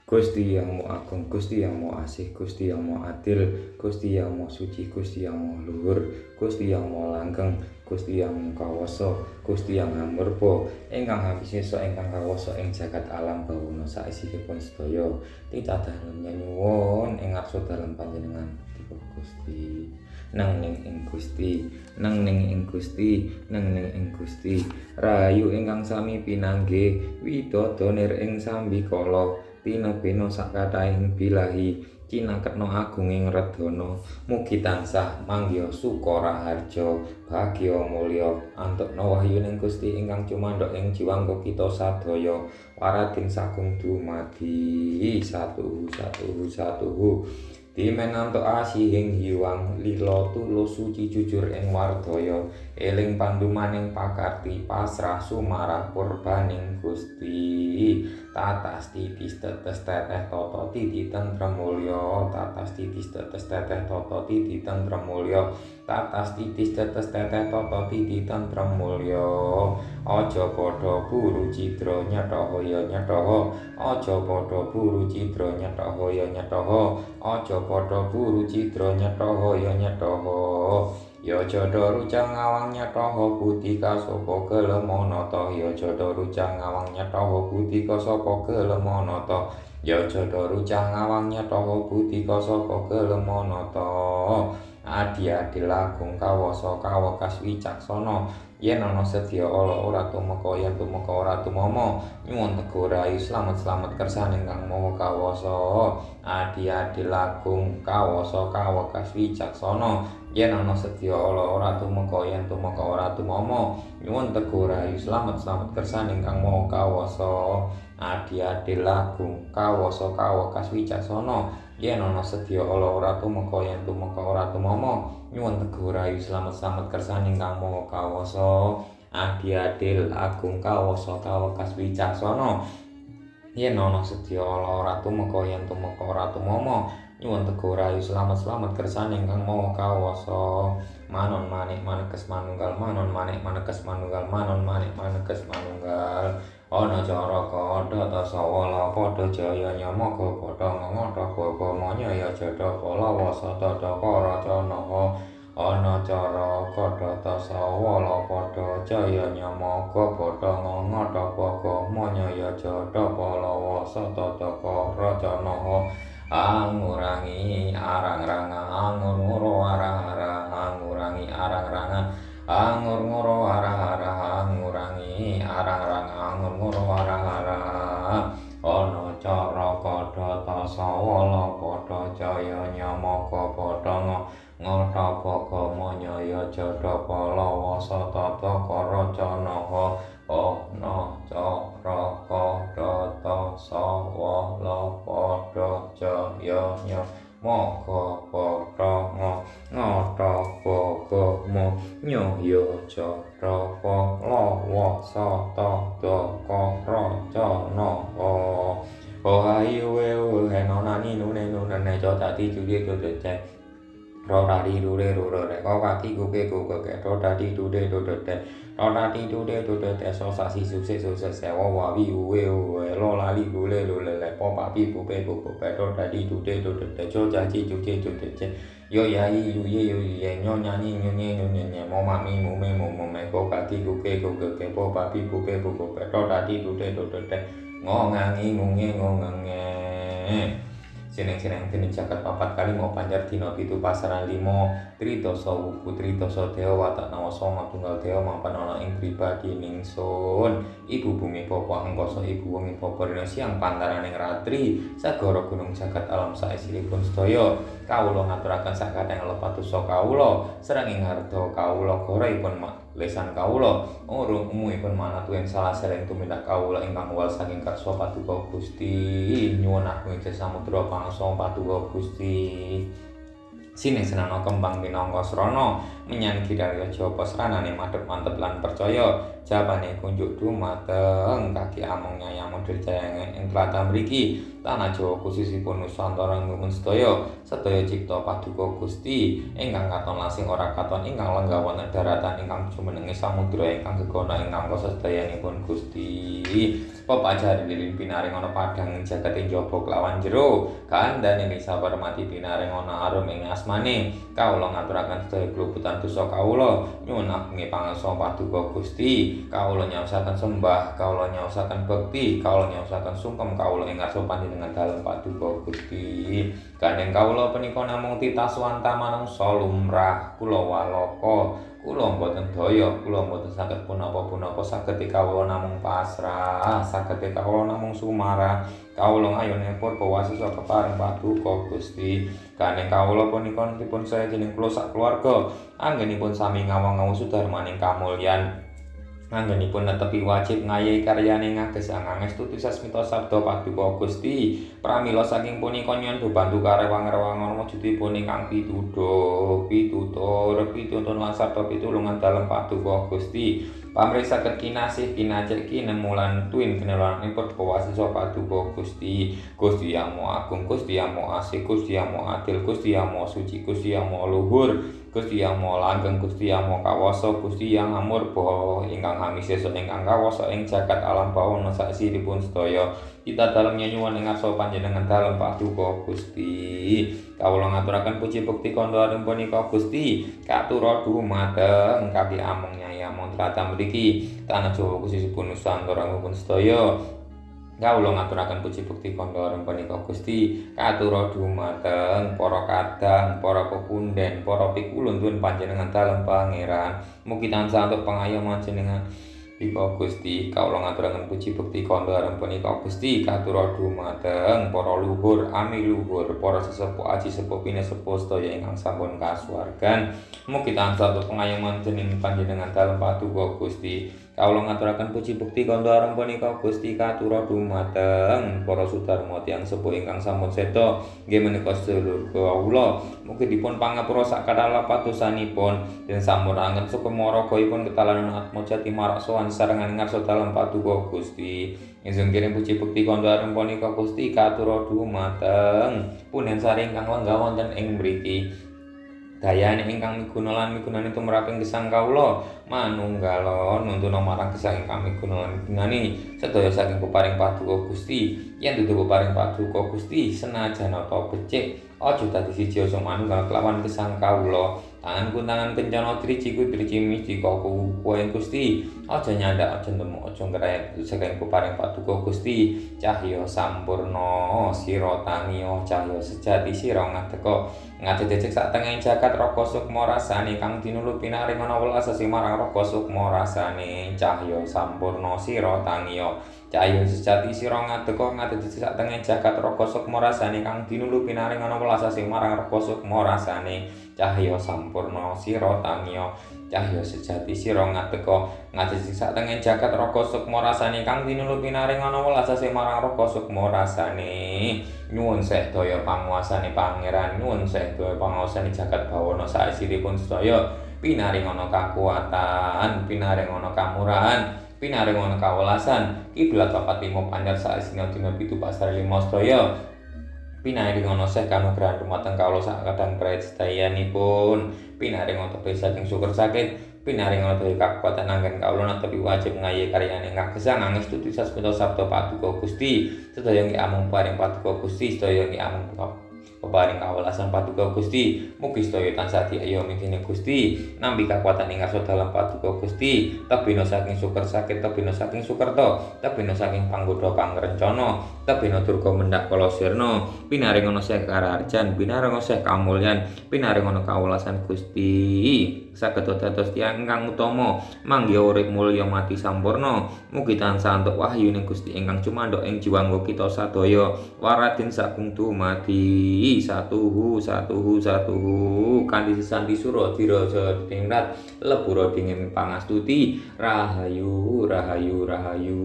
Gusti yang Maha Agung, Gusti yang Maha Asih, Gusti yang Maha Adil, Gusti yang Maha Suci, Gusti yang Maha Luhur, Gusti yang Maha Langgeng, Gusti yang Maha Kawasa, Gusti yang Amurba, ingkang hamisesa ingkang kawasa ing jagat alam bawana saisinipun sedaya. Titah dalem nyuwun ing ngarsa dalem panjenengan Gusti. Nang ning ing Gusti, nang ning ing Gusti, nang ning ing Gusti. Rahayu ingkang sami pinanggih, widodo nir ing sambikala. Tinebena sakathahing bilahi, cinaketna agunging redana, mugi tansah manggiha suka raharja, bagya mulya, antukna wahyuning Gusti ingkang cumandhak ing jiwangga kita sadaya, waradin sagung dumadi, satuhu satuhu satuhu. Dimenantuk asihing hiwang lila tulus suci jujur ing wardaya, eling pandumaning pakarti pasrah sumarah purbaning Gusti. Tatas titis tetes teteh tata titi tentrem mulya, tatas titis tetes teteh tata titi tentrem mulya, tatas titis tetes teteh tata titi tentrem mulya. Aja padha buru cidra nyetha ya nyetha, aja padha buru cidra nyetha ya nyetha, aja padha buru cidra nyetha ya nyetha. Ya jada rucang ngawang nyetha budi kasapa gelemanata, ya jada rucang ngawang nyetha budi kasapa gelemanata, ya jada rucang ngawang nyetha budi kasapa gelemanata. Adi adil agung kawasa kawekas wicaksana, yen ana sedya ala ora tumeka yen tumeka ora tumama, nyuwun teguh rahayu slamet-slamet kersane Kang Maha Kawasa. Adi adil agung kawasa kawekas wicaksana, yen ana sedya ala ora tumeka yen tumeka ora tumama, nyuwun teguh rahayu slamet-slamet kersane Kang Maha Kawasa. Adi adil agung kawasa kawekas wicaksana, yen ana sedya ala ora tumeka yen tumeka ora tumama, nyuwun teguh rahayu slamet-slamet kersane Kang Maha Kawasa. Adi adil agung kawasa kawekas wicaksana, yen ana sedya ala ora tumeka yen tumeka ora tumama, nyuwun teguh rahayu slamet-slamet kersane Kang Maha Kawasa. Manon manik manekes manunggal, manon manik manekes manunggal, manon manik manekes manunggal. Ana cara kadha sawala padha jaya nyamaga padha ngangata baba manya ya jada palawa satata karacana. Ana cara kadha sawala padha jaya nyamaga padha ngangata baba manya ya jada palawa satata karacana. Angurangi arang-ranga angur ngoro arah-arah, angurangi arang-ranga angur ngoro arah-arah, angurangi arang-ranga angur ngoro arah-arah. Ana cara kadha sawala padha jaya nyamaka padha ngata baka manya ya jada palawa satata karacana. Ana cara kadha sawala padha jaya nyamaka padha ngata baka manya ya jada palawa satata karacana. O ai we o he no na ni nu ne nu ne jo ta ti ju ye jo te ro ra ri ru re ru re ko ka ki ku ke ku ke ro ta ti tu de do de te ro ta ti tu de do de te so sa si su se su se se wo wa vi u we u we lo la li lu le lu le le po pa pi pu pe pu pu pe ro ta ti tu de do de te jo ja ji ju je ju de je yo ya yi yu ye yu ye nyo nya ni nyo nye nyo nye nye mo ma mi mu me mu mu me ko ka ki ku ke ku ke po pa pi pu pe pu pu pe ro ta ti tu de do de te ngo ngangi ngunge ngo ngange. Seneng-seneng dening jagat papat kali mau pancar dina pitu pasaran lima tridasa wuku tridasa dewa watak nawa sanga tunggal dewa mapan ana ing pribadi ningsun ibu bumi bapa angkasa ibu wengi bapa rina siang pantaraning ratri sagara gunung jagat alam saesilipun sedaya kawula ngaturaken sakathahing lepatusa kawula srenging harta kawula goraipun lesan kawula urung umumipun manatu ing salah sereng tumindak kawula ingkang wal saking karsa paduka Gusti nyuwun agung ing samudra pangsa paduka Gusti. Sine senana kembang minangka srana menyan kirarya japa sranane madhep mantep lan percaya Japane kunjuk dumateng kaki among nyai among dirjaya ing tlatah mriki tanah Jawa khususipun Nusantara pun sedaya sedaya cipta paduka Gusti ingkang katon lasing ora katon ingkang lenggah wonten daratan ingkang jumeneng samudra ingkang gegana ingkang kuwasa sedayanipun Gusti. Pepajari lilin pinaring ana padhang jagat ing jaba kelawan jero kandhane sabar mati pinaring ana arum ing asmane kawula ngaturaken sedaya kluputan dosa kawula nyuwun agunge pangasa paduka Gusti. Kawula nyaosaken sembah, kawula nyaosaken bekti, kawula nyaosaken sungkem kawula ing ngarsa panjenengan dalem paduka Gusti. Gandeng kawula punika namung titah swanta manungsa lumrah, kula walaka, kula mboten daya, kula mboten saged punapa-punapa, saged kawula namung pasrah, saged kawula namung sumarah. Kawula ngayune purba wasesa kepareng paduka Gusti. Gandeng kawula punika dipun saya dening kula sak keluarga anggenipun sami ngawang-ngawung sudarmaning kamulyan. Anggenipun netepi wajib ngayahi karyane ngagesang angestu sasmita sabda paduka Gusti. Pramila saking punika nyuwun bebantu karewang-rewangan wujudipun ingkang pituduh, pitutur, pituntun lan sabda pitulungan dalem paduka Gusti. Pamrih saged kinasih, kinacek, kinemu lan tuwin kenelan ing purba wasesa paduka Gusti. Gusti Yang Maha Agung, Gusti Yang Maha Asih, Gusti Yang Maha Adil, Gusti Yang Maha Suci, Gusti Yang Maha Luhur, Gusti Yang Maha Langgeng, Gusti Yang Maha Kawasa, Gusti Yang Amurba ingkang hamisesa ingkang kawasa ing jagat alam bawana saksiripun sedaya. Kita dalem nyuwun ing ngarsa panjenengan dalem paduka Gusti. Kawula ngaturaken puji bekti kandha arum punika Gusti katura dumateng kaki among nyai among tlatah mriki tanah Jawa khususipun Nusantara pun sedaya. Kawula ngaturaken puji bekti kandha arum punika Gusti katura dumateng para kadang, para pepunden, para pikulun tuwin panjenengan dalem pangeran. Mugi tansah antuk pangayoman jenengan Ika Gusti. Kawula ngaturaken puji bekti kandha arum punika Gusti katura dumateng para luhur, ami luhur, para sesepuh aji sepuh pinesepuh sedaya ingkang sampun kasuwargan. Mugi tansah antuk pangayoman dening panjenengan dalem paduka Gusti. Kawula ngaturaken puji bekti kandha arum punika Gusti katura dumateng para sudarma tiyang sepuh ingkang sampun seda nggih menika sedulur kawula. Mugi dipun pangapura sakathah patusanipun den sampun angen sukma ragaipun ketalanan atma jati marak sowan sarengan ngarsa dalem paduka Gusti. Ingsun kirim puji bekti kandha arum punika Gusti katura dumateng punden sari ingkang lenggah wonten ing mriki. Dayane ingkang miguna lan migunani tumraping gesang kawula manunggal nuntuna marang gesang ingkang miguna lan migunani sedaya saking peparing paduka Gusti. Yen dudu peparing paduka Gusti senajan ta becik aja dadi siji aja manunggal kelawan gesang kawula. Tanganku tangan kencana driji driji mistika kuwu Gusti aja nyandak aja ndemok aja ngrayat saking peparing paduka Gusti. Cahya sampurna sira tangiya cahya sejati sira ngadeka ngadejek sak tengahing jagat raga sukma rasane kang dinulu pinaring ana welas asih marang raga sukma rasane. Cahya sampurna sira tangiya cahya sejati sira ngadeka ngadejek sak tengahing jagat raga sukma rasane kang dinulu pinaring ana welas asih marang raga sukma rasane. Cahya sampurna sira tangiya cahya sejati sira ngadeka ngadejek sak tengahing jagat raga sukma rasane kang dinulu pinaring ana welas asih marang raga sukma rasane. Nyuwun sedaya panguasane pangeran, nyuwun sedaya panguasane jagat bawana saisiripun sedaya pinaring ana kakuwatan, pinaring ana kamurahan, pinaring ana kawelasan. Kiblat papat lima pancar saisine dina 7 pasar 5 sedaya pinaring ana seh kanugrahan dumateng kawula sak kadang prayit sedayanipun. Pinaring ana tebih saking syukur sakit, pinaring ana tebih kakuwatan anggen kawula netepi wajib ngayahi karyane ngagesang angestu sasmita sabda paduka Gusti. Sedaya nggih amung paring paduka Gusti, sedaya nggih amung peparing kawelasan paduka Gusti. Mugi sedaya tansah diayomi dening Gusti, nampi kakuwatan ing ngarsa dalem paduka Gusti. Tebina saking syukur sakit, tebina saking sukerta, tebina saking panggodha pangrencana, tebina durga mendhak kala sirna. Pinaring ana seh karaharjan, pinaring ana seh kamulyan, pinaring ana kawelasan Gusti. Saged dados tiyang ingkang utama, manggiha urip mulya mati sampurna. Mugi tansah antuk wahyune Gusti ingkang cumandhak ing jiwangga kita sadaya. Waradin sagung dumadi satuhu satuhu satuhu kanthi sesanti sura diraja diningrat lebura dingin pangastuti. Rahayu rahayu rahayu.